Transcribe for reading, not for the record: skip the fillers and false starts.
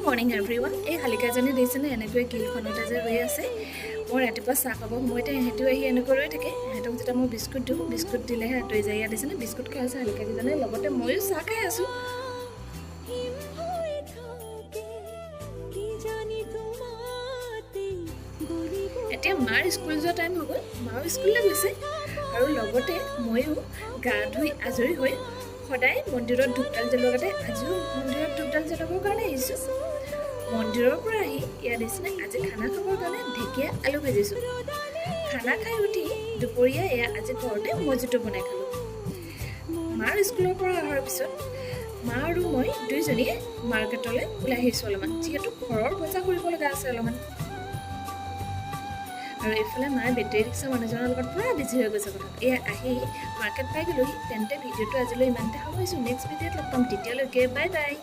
Morning everyone. এই শালিকাজনী দেখিছেনে, এনেকৈ গ্ৰীলখনতে যে ৰৈ আছে? মই ৰাতিপুৱা চাহ খাব সময়তে ইহঁতিও আহি এনেকৈ ৰৈ থাকে। ইহঁতক যেতিয়া মই বিস্কুট দিওঁ, বিস্কুট দিলেহে আঁতৰি যায়। ইয়াত দেখিছেনে, বিস্কুট খাই আছে শালিকাকেইজনে, লগতে ময়ো চাহ খাই আছোঁ। হিম হৈ থাকে কি জানি তোমাতে গলিব। এতিয়া মাৰ স্কুল যোৱা টাইম হৈ গ'ল, মাও স্কুললৈ গৈছে আৰু লগতে ময়ো গা ধুই আজৰি হৈ সদায় মন্দিৰত ধূপডাল জ্বলোৱাৰ লগতে আজিও মন্দিৰত ধূপডাল জ্বলাবৰ কাৰণে আহিছোঁ। মন্দিৰৰ পৰা আহি ইয়াত দেখিছেনে, আজি খানা খাবৰ কাৰণে ঢেকীয়া আলু ভাজিছোঁ। খানা খাই উঠি দুপৰীয়া এয়া আজি ঘৰতে মজিটো বনাই খালোঁ। মাৰ স্কুলৰ পৰা অহাৰ পিছত মা আৰু মই দুইজনীয়ে মাৰ্কেটলৈ ওলাই আহিছোঁ অলপমান, যিহেতু ঘৰৰ বজাৰ কৰিব লগা আছে অলপমান। আৰু এইফালে মায়ে বেটেৰী ৰিক্সা মানুহজনৰ লগত পূৰা বিজি হৈ গৈছে কথাত। এয়া আহি মাৰ্কেট পাই গ'লোহি। তেন্তে ভিডিঅ'টো আজিলৈ ইমানতে সামৰিছোঁ। নেক্সট ভিডিঅ'ত লগ পাম, তেতিয়ালৈকে বাই বাই।